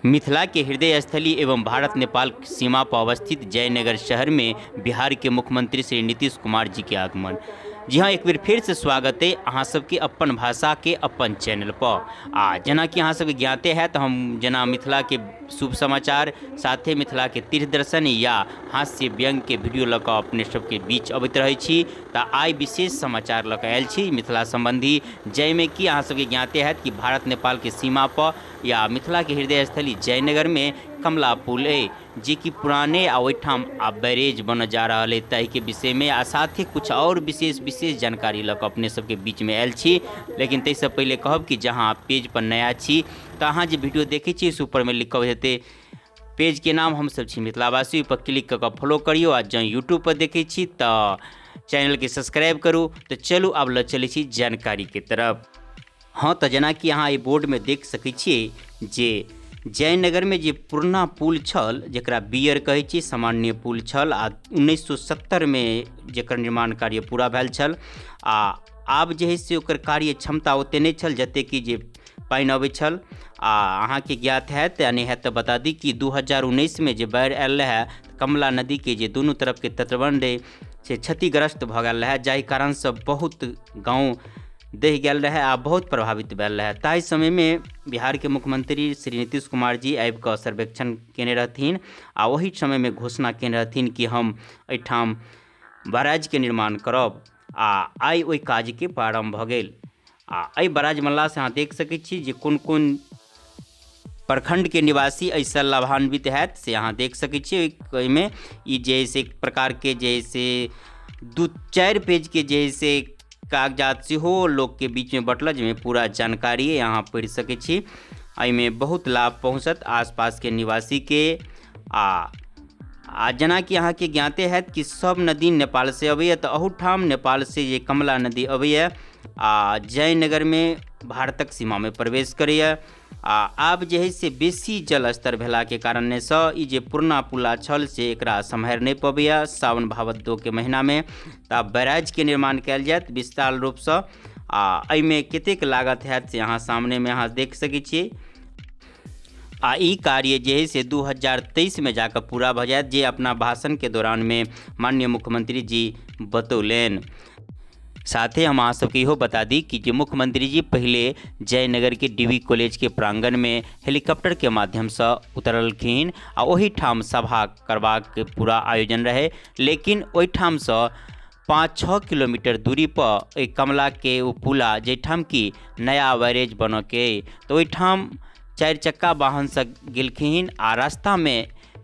मिथिला के हृदय स्थली एवं भारत नेपाल सीमा पर अवस्थित जयनगर शहर में बिहार के मुख्यमंत्री श्री नीतीश कुमार जी के आगमन। जी हाँ, एक बेर फिर से स्वागत है अहाँ सबके अपन भाषा के अपन चैनल पर। आ जेना कि अहाँ सबके ज्ञाते है तो हम जेना मिथिला के शुभ समाचार साथे मिथिला के तीर्थ दर्शन या हास्य व्यंग के वीडियो लऽ कऽ अपने सबके बीच अबैत रहै छी। तऽ आइ विशेष समाचार लऽ कऽ आयल छी मिथिला सम्बन्धी, जाहिमे कि अहाँ सबके ज्ञाते हैत कि भारत नेपाल के सीमा पर या मिथिला के हृदय स्थली जयनगर में कमला पुल अइ, जेकि पुराने आ ओहिठाम आब बैरेज बनऽ जा रहल अइ, ताहिके विषयमे आ साथ ही कुछ और विशेष विशेष जानकारी लऽ कऽ अपने सबके बीचमे आयल छी। लेकिन ताहिसँ पहिले कहब कि जहाँ पेज पर नया छी तऽ अहाँ जे वीडियो देखै छी से ऊपरमे लिखल हेतै पेज के नाम, हमसब छी मिथिलावासी, ओहिपर क्लिक कऽ कऽ फॉलो करियौ। आ जँ यूट्यूब पर देखै छी तऽ चैनलके सब्सक्राइब करू। तऽ चलू आब लऽ चलै छी जानकारीके तरफ। हाँ, तऽ जेनाकि अहाँ एहि बोर्डमे देख सकै छियै जे जयनगरमे जे पुरना पुल छल, जकरा बियर कहै छी, सामान्य पुल छल आ 1970 मे जकर निर्माण कार्य पूरा भेल छल। आ आब जे है से ओकर कार्य क्षमता ओतेक नहि छल जतेक कि जे पानि अबै छल। आ अहाँके ज्ञात हैत या नहि हैत तऽ बता दी कि 2019 मे जे बाढ़ि आयल रहए, कमला नदीके जे दुनू तरफके तटबन्ध अइ से क्षतिग्रस्त भऽ गेल रहए, जाहि कारणसँ बहुत गाँव दहि गेल रहै आ बहुत प्रभावित भेल रहै। ताहि समयमे बिहारके मुख्यमंत्री श्री नीतीश कुमार जी आबि कऽ सर्वेक्षण कयने रहथिन आ ओहि समयमे घोषणा कयने रहथिन कि हम एहिठाम बैराजके निर्माण करब। आ आइ ओहि काजके प्रारम्भ भऽ गेल। आ एहि बैराज बनलासँ अहाँ देख सकै छी जे कोन कोन प्रखंडके निवासी एहिसँ लाभान्वित हैत, से अहाँ देख सकै छियै। ओहिमे ई जे है से एक प्रकारके जे है से 2-4 पेजके जे है से कागजात सेहो लोकके बीचमे बँटल, जाहिमे पूरा जानकारी अहाँ पढ़ि सकै छी। एहिमे बहुत लाभ पहुँचत आसपासके निवासीके। आ जेनाकि अहाँके ज्ञाते हैत कि सब नदी नेपालसँ अबैए, तऽ अहूठाम नेपालसँ जे कमला नदी अबैए आ जयनगरमे भारतक सीमामे प्रवेश करैए। आ आब जे है से बेसी जल स्तर भेलाके कारणसँ ई जे पुरना पुला छल से एकरा सम्हारि नहि पबैए सावन भादो के महीनामे। तऽ आब बैराजके निर्माण कयल जायत विस्तार रूपसँ। आ एहिमे कतेक लागत हैत से अहाँ सामनेमे अहाँ देख सकै छियै। आ ई कार्य जे है से 2023 में जाकऽ पूरा भऽ जायत, जे अपना भाषणके दौरानमे माननीय मुख्यमंत्री जी बतौलनि। साथे हम अहाँ सबके इहो बता दी कि जे मुख्यमंत्री जी पहिले जयनगर के डीवी कॉलेज के प्रांगण में हेलीकॉप्टर के माध्यमसँ उतरलखिन आ ओहिठाम सभा करबाक पूरा आयोजन रहे। लेकिन ओहिठामसँ 5-6 किलोमीटर दूरी पर एहि कमला के ओ पुला, जाहिठाम कि नया बैरेज बनऽके, तऽ ओहिठाम 4 चक्का वाहनसँ गेलखिन। आ रास्तामे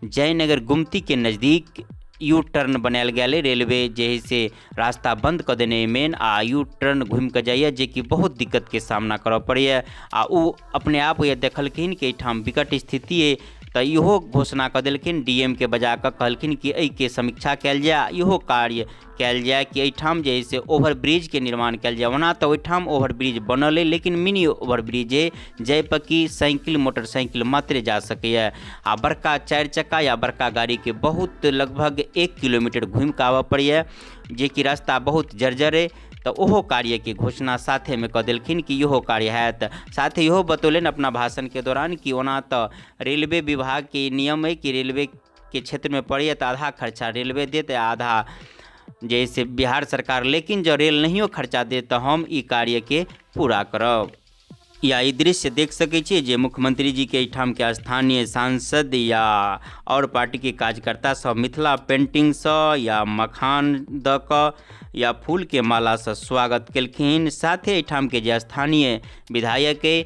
जयनगर गुमती के नज़दीक यू टर्न बनायल गेल है, रेलवे जे है से रास्ता बंद कऽ देने मेन, आ यू टर्न घूमि कऽ जाइए, जेकि बहुत दिक्कतके सामना करऽ पड़ैए। आ ओ अपने आप देखलखिन कि एहिठाम विकट स्थिति अइ, तऽ इहो घोषणा कऽ देलखिन, डीएम के बजा कऽ कहलखिन कि एहिके समीक्षा कयल जाय, इहो कार्य कयल जाय कि एहिठाम जे है से ओवरब्रिज के निर्माण कयल जाय। ओना तऽ ओहिठाम ओवरब्रिज बनल अइ, लेकिन मिनी ओवरब्रिज अइ जाहिपर कि साइकिल मोटरसाइकिल मात्रे जा सकैए। आ बड़का 4 चक्का या बड़का गाड़ीके बहुत लगभग 1 किलोमीटर घूमि कऽ आबऽ पड़ैए, जेकि रास्ता बहुत जर्जर अइ। तऽ ओहो कार्यके घोषणा साथेमे कऽ देलखिन कि इहो कार्य हैत। साथे इहो बतौलनि अपना भाषणके दौरान कि ओना तऽ रेलवे विभागके नियम अइ कि रेलवेके क्षेत्रमे पड़ैए तऽ आधा खर्चा रेलवे देत आ आधा जे से बिहार सरकार, लेकिन जँ रेल नहियो खर्चा देत तऽ हम ई कार्यके पूरा करब। या ई दृश्य देख सकै छियै जे मुख्यमंत्री जी के एहिठामके स्थानीय सांसद या और पार्टीके कार्यकर्ता सब मिथिला पेंटिंगसँ या मखान दऽ कऽ या फूलके मालासँ स्वागत केलखिन। साथे एहिठामके जे स्थानीय विधायक अइ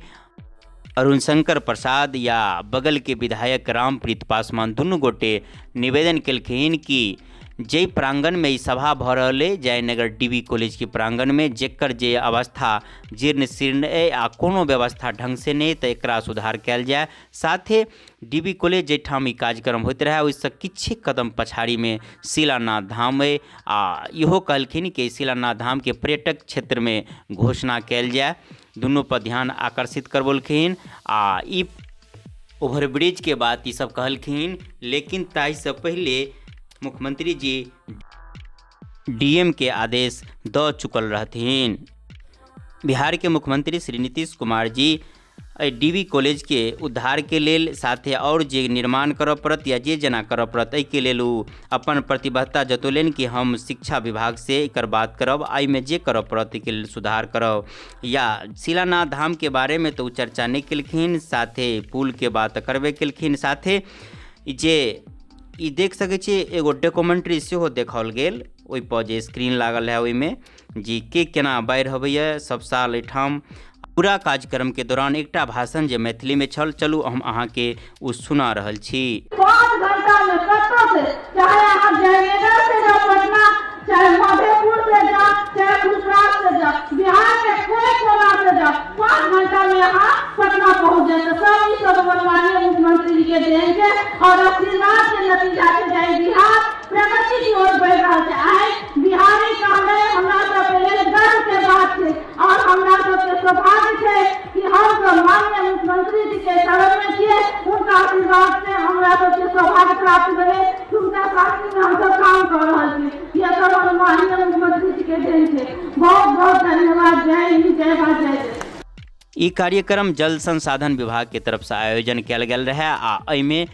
अरुण शंकर प्रसाद या बगलके विधायक रामप्रीत पासवान दुनू गोटे निवेदन केलखिन कि जाहि प्रांगणमे ई सभा भऽ रहल अइ, जयनगर डीवी कॉलेजके प्रांगणमे, जेकर जे अवस्था जीर्ण शीर्ण अइ आ कोनो व्यवस्था ढङ्गसँ नहि, तऽ एकरा सुधार कयल जाय। साथे डीवी कॉलेज जाहिठाम ई कार्यक्रम होइत रहए ओहिसँ किछु कदम पछाड़ीमे शिलानाथ धाम अइ। आ इहो कहलखिन कि शिलानाथ धामके पर्यटक क्षेत्रमे घोषणा कयल जाय, दुनू पर ध्यान आकर्षित करबौलखिन। आ ई ओवरब्रिजके बात ई सब कहलखिन, लेकिन ताहिसँ पहिले मुख्यमंत्री जी डीएम के आदेश दऽ चुकल रहथिन। बिहार के मुख्यमंत्री श्री नीतीश कुमार जी एहि डी.वी. कॉलेजके उद्धारके लेल साथे आओर जे निर्माण करऽ पड़त या जे जेना करऽ पड़त एहिके लेल ओ अपन प्रतिबद्धता जतौलनि कि हम शिक्षा विभाग से एकर बात करब, एहिमे जे करऽ पड़त एहिके लेल सुधार करब। या शिलानाथ धामके बारेमे तऽ ओ चर्चा नहि केलखिन, साथे पुलके बात करबे केलखिन, साथे जे ई देख सकै छियै एगो डॉक्यूमेंट्री सेहो देखाओल गेल ओहिपर जे स्क्रीन लागल है ओहिमे जी के केना बाढ़ि अबैए सब साल एहिठाम। पूरा कार्यक्रम के दौरान एकटा भाषण जे मैथिली में छल, चलू हम अहाँके ओ सुना रहल छी। 5 घंटा में कतौ से, चाहे अहाँ जयनगर से जाओ पटना, चाहे मधेपुर से जाओ, चाहे गुजरात से जाओ, बिहार के कोई कोना से जाओ, 5 घंटा में अहाँ पटना पहुँच जाए। सब ई सब माननीय मुख्यमंत्री जी के देन छै और आशीर्वाद के नतीजा छै जे बिहार प्रगति की ओर बढ़ि रहल छै। आइ बिहारी कहले हमरा सबके लेल गर्व के बात छै और हमरा सबके सौभाग्य छै कि हम सब माननीय मुख्यमंत्री जी के शरण में छियै। उनका आशीर्वाद से हमरा सबके सौभाग्य प्राप्त भेलै, उनका शासन में हम सब काम कर रहल छी। यह सब हम माननीय मुख्यमंत्री जी के देन छै। बहुत बहुत धन्यवाद। जय हिंद, जय भारत, जय जय। ई कार्यक्रम जल संसाधन विभाग के तरफ से आयोजन कयल गेल रहे आ एहिमे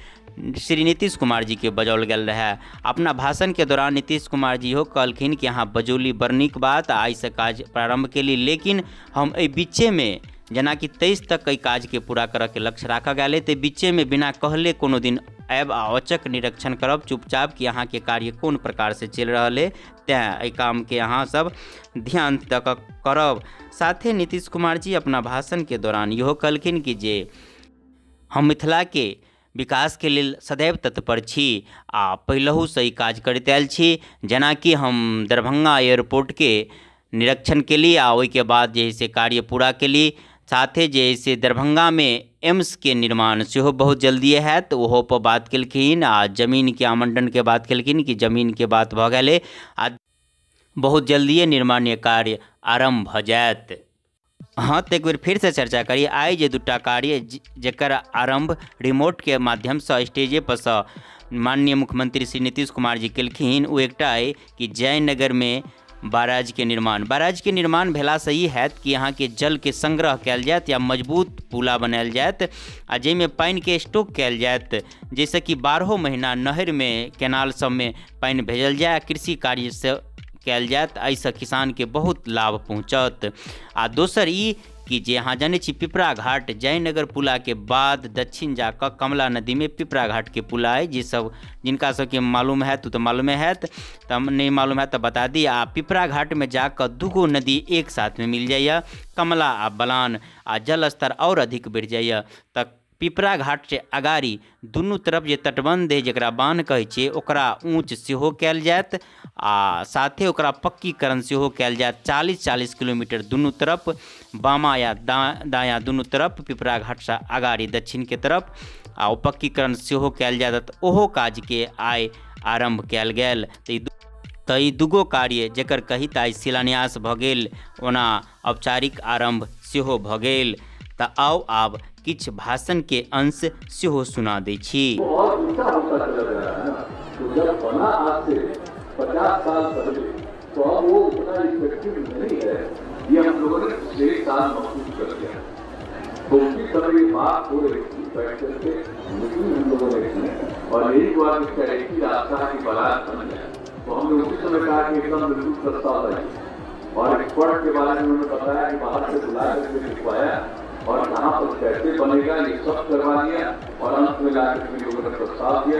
श्री नीतीश कुमार जी के बजौल गेल रहे। अपना भाषण के दौरान नीतीश कुमार जी इहो कहलखिन कि अहाँ बजौली बड़ नीक बात, आइसँ काज प्रारम्भ केली, लेकिन हम एहि बीचेमे जेनाकि 23 तक एहि काजके पूरा करऽके लक्ष्य राखल गेल अइ, तऽ बीचेमे बिना कहले कोनो दिन आयब आ औचक निरीक्षण करब चुपचाप कि अहाँके कार्य कोन प्रकारसँ चलि रहल अइ, तेँ एहि कामके अहाँ सब ध्यान दऽ कऽ करब। साथे नीतीश कुमार जी अपना भाषणके दौरान इहो कहलखिन कि जे हम मिथिलाके विकासके लेल सदैव तत्पर छी आ पहिलहुसँ ई काज करैत आयल छी। जेनाकि हम दरभंगा एयरपोर्टके निरीक्षण केली आ ओहिके बाद जे है से कार्य पूरा केली। साथे जे है से दरभंगामे एम्सके निर्माण सेहो बहुत जल्दिए हैत, ओहो पर बात केलखिन आ जमीनके आवंटनके बात केलखिन कि जमीनके बात भऽ गेलै आ बहुत जल्दिए निर्माण कार्य आरम्भ भऽ जायत। हाँ, तऽ एक बेर फेरसँ चर्चा करी आइ जे दूटा कार्य जकर आरम्भ रिमोटके माध्यमसँ स्टेजे पर सँ माननीय मुख्यमंत्री श्री नीतीश कुमार जी केलखिन, ओ एकटा अइ कि जयनगरमे बैराजके निर्माण। बैराजके निर्माण भेलासँ ई हैत कि अहाँके जलके संग्रह कयल जायत या मजबूत पुला बनायल जायत आ जाहिमे पानिके स्टॉक कयल जायत, जाहिसँ कि 12 महीना नहरिमे केनाल सबमे पानि भेजल जाय आ कृषि कार्यसँ कयल जायत। एहिसँ किसानके बहुत लाभ पहुँचत। आ दोसर ई कि जे अहाँ जनै छी पिपरा घाट जयनगर पुलाके बाद दक्षिण जाकऽ कमला नदीमे पिपरा घाटके पुला अइ, जे सब जिनका सबके मालूम हैत ओ तऽ मालूमे हैत, तऽ नहि मालूम हैत तऽ बता दी। आ पिपरा घाटमे जाकऽ दूगो नदी एक साथमे मिल जाइए, कमला आ बलान, आ जल स्तर आओर अधिक बढ़ि जाइए। तऽ पिपरा घाट से अगाड़ी दुनू तरफ जे तटबंध है जकरा बान्ह कहै छियै ओकरा ऊँच सेहो कयल जायत आ साथे ओकरा पक्कीकरण सेहो कयल जायत। 40-40 किलोमीटर दुनू तरफ, बामा या दायाँ दुनू तरफ पिपरा घाटसँ अगाड़ी दक्षिणके तरफ आ ओ पक्कीकरण सेहो कयल जायत। ओहो काजके आइ आरम्भ कयल गेल। तऽ ई दूगो कार्य जकर कही तऽ आइ शिलान्यास भऽ गेल, ओना औपचारिक आरम्भ सेहो भऽ गेल। तऽ आउ आब किछु भाषण के अंश सेहो सुना दै छी। और ऊंचा होता चला जा रहा है ना, तो जब बना आज से 50 साल पहले, तो अब वो उतना इफेक्टिव नहीं है, ये हम लोगों ने पिछले साल महसूस कर लिया। तो उसी समय बात हो रही थी, बैठ करके मीटिंग हम लोगों ने की और यही हुआ कि इसका एक ही रास्ता है कि बारात बन जाए। तो हमने उसी समय कहा कि एकदम बिल्कुल प्रस्ताव लाइए और एक्सपर्ट के बारे में उन्होंने बताया कि बाहर से बुला करके लिखवाया और कहाँ पर कैसे बनेगा ये सब करवा दिया और अंत में लाकर के लोगों ने प्रस्ताव दिया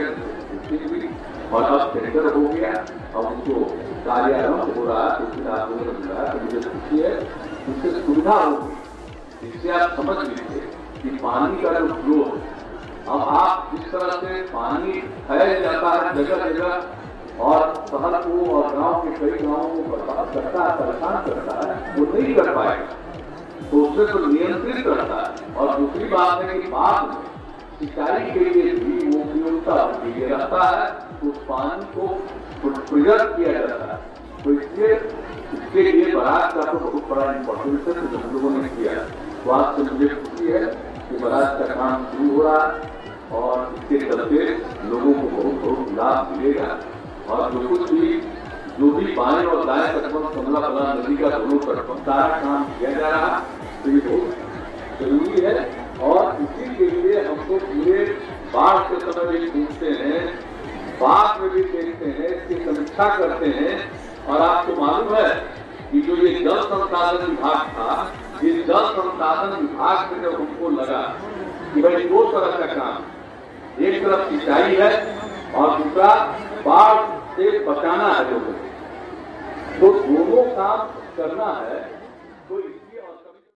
हुई और अब टेंडर हो गया, अब उसको कार्यारम्भ हो रहा है। तो फिर आप लोगों ने बुलाया तो मुझे खुशी है, उससे सुविधा होगी। इससे आप समझ लीजिए कि पानी का जो फ्लो है, अब आप जिस तरह से पानी फैल जाता है जगह जगह और शहर को और गाँव के कई गाँवों को बर्बाद करता है, परेशान करता है, वो नहीं कर पाएगा, तो उससे तो नियंत्रित रहता है। और दूसरी बात है कि बाद में सिंचाई के लिए भी वो उपयोगिता रहता है, तो उस पानी को प्रिजर्व किया जाता है। तो इसलिए इसके लिए बराज का तो बहुत बड़ा इम्पोर्टेंस है, जो हम लोगों ने किया। तो आज से मुझे खुशी है कि बराज का काम शुरू हो रहा है और इसके चलते लोगों को बहुत बहुत लाभ मिलेगा। और जो कुछ भी जो भी बाएं और दाएं तटबंध कमला बलान नदी का दोनों तटबंध सारा काम किया जा रहा, तो ये बहुत जरूरी है। उसी के लिए हम तो पूरे बाढ़ के समय भी घूमते हैं, बाद में भी देखते हैं, इसकी समीक्षा करते हैं। और आपको मालूम है कि जो ये जल संसाधन विभाग था, इस जल संसाधन विभाग से जब हमको लगा कि भाई दो तरह का काम, एक तरफ सिंचाई है और दूसरा बाढ़ से बचाना है लोगों को, तो दोनों काम करना है।